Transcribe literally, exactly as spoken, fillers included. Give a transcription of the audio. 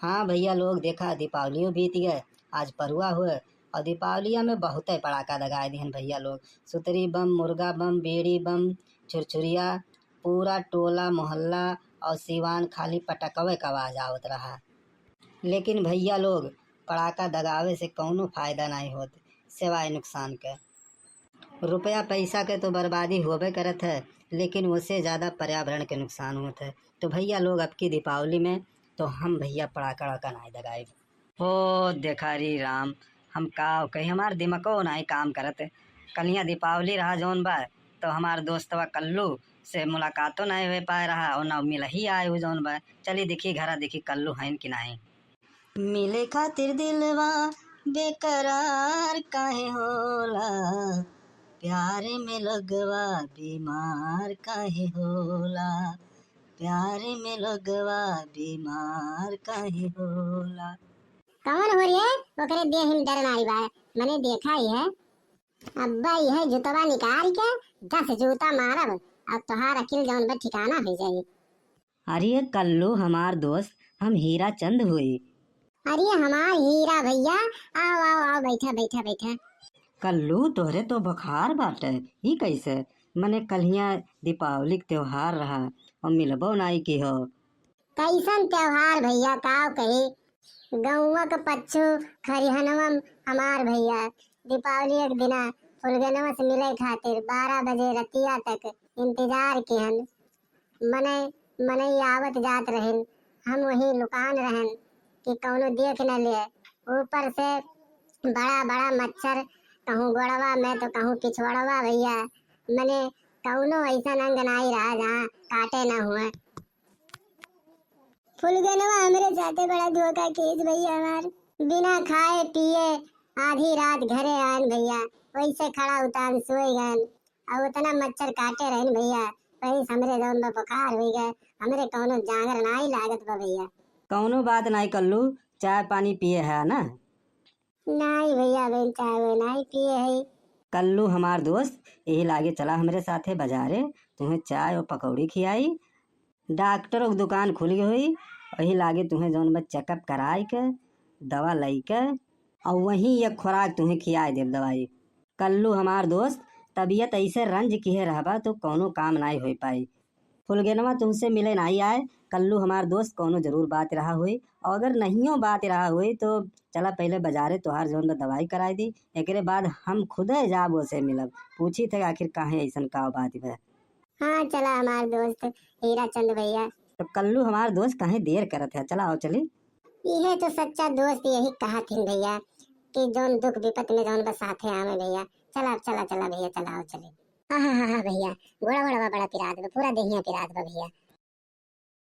हाँ भइया लोग, देखा, दीपावलियो बीत गए, आज परुआ हुए, और दीपावलिया में बहुते पड़ाका दगाए दिहन भइया लोग। सुतरी बम, मुर्गा बम, बीड़ी बम, छुरछुरिया, पूरा टोला मोहल्ला और सिवान खाली पटकवे का आवाज आवत रहा। लेकिन भइया लोग, पड़ाका दगावे से कौनो फायदा नाहीं होत, सिवाय नुकसान के। रुपया पैसा के तो बर्बादी होबे करत है, लेकिन ओसे ज्यादा पर्यावरण के नुकसान होत है। तो भइया लोग, अब की दीपावली में तो हम भइया पड़ाका वड़ाका नाहीं दगाइब। हो देखा रे राम, हम का कही, हमार दिमागो नाहीं काम करत। कलिया दीपावली रहा जौन बा, तो हमार दोस्तवा कल्लू से मुलाकातो नाहीं हो पाए रहा और ना मिलही आए हु जौन बा। चली देखी घरा, देखी कल्लू हइन कि नाहीं। मिले खातिर दिलवा बेकरार काहे होला, प्यार में लोगवा बीमार काहे होला, प्यार में लोगवा बीमार काहे होला। कौन हो रे? ओकरे देह में डर नाई बा, मने देखा ही है। अब्बा यह जुतवा निकाल के दस जूता मारब, अब तोहार अकिल जौन बा ठिकाना हो जाई। अरे कल्लू हमार दोस्त, हम हीरा चंद हुई। अरे हमार हीरा भइया, आओ, आओ, आओ, बैठा, बैठा, बैठा। कल्लू, तोहरे तो बुखार बाटे, ई कैसे? मने कल्हिया दीपावली के त्योहार रहा और मिलबो नाई की हो। कैसन त्योहार भइया, का कही, गौवा के पच्चू खरिहनवा में हमार भइया दीपावली एक दिना फुलगेनवा से मिले खातिर बारह बजे रतिया तक इंतजार किहन। मनई, मनई आवत जात रहन, हम वहीं लुकान रहन कि कौनो देख न ले। ऊपर से बड़ा बड़ा मच्छर, कहूँ गोड़वा में तो कहूँ पिछवड़वा भइया, मने कौनो ऐसन अंग नाई रहा जहाँ काटे न हुए। फुलगेनवा हमरे साथे बड़ा धोखा कीस भइया हमार। बिना खाए पिए आधी रात घरे आन भइया, वैसे खड़ा उतान सोए गन। और उतना मच्छर काटे रहन भइया, वही हमरे जौन बा बुखार हुई गए, हमरे कौनो जांगर नाई लागत बा भइया। कौनो बात नाई कल्लू, चाय पानी पिए है ना? नाई भइया, अबे चाय वो नाई पिए है। कल्लू हमार दोस्त, यही लागे चला हमरे साथे बाजारे, तुम्हें चाय और पकौड़ी खियाई। डॉक्टर के दुकान खुल गई हुई, वही लागे तुम्हें जौन बा चेकअप कराई के, दवा लई के, और वहीं ये खुराक तुम्हें खियाई देब दवाई। कल्लू हमार दोस्त, तबीयत ऐसे रंज किहे रहबा तो कौनो काम नाई हो पाई। फुलगेनवा तुमसे मिले नाई आए, कल्लू हमार दोस्त कौनो जरूर बात रहा हुई, और अगर नहियो बात रहा हुई तो चला पहले बाजारे तोहार जौन बा दवाई कराई दी, एकरे बाद हम खुदे जाब ओसे मिलब, पूछी थे आखिर काहे ऐसन का बात बा। हाँ चला हमार दोस्त हीरा चंद भइया। तो कल्लू हमार दोस्त काहे देर करत है, चला आओ चली। इहे तो सच्चा दोस्त यही कहा थिन भइया कि जौन दुख विपत में जौन बा साथे आवे भइया। चला चला चला भइया, चला आओ चली। हाँ हाँ हाँ हाँ भइया, गोड़ा वोड़वा बड़ा पिरात बा, पूरा देहिया पिरात बा भइया।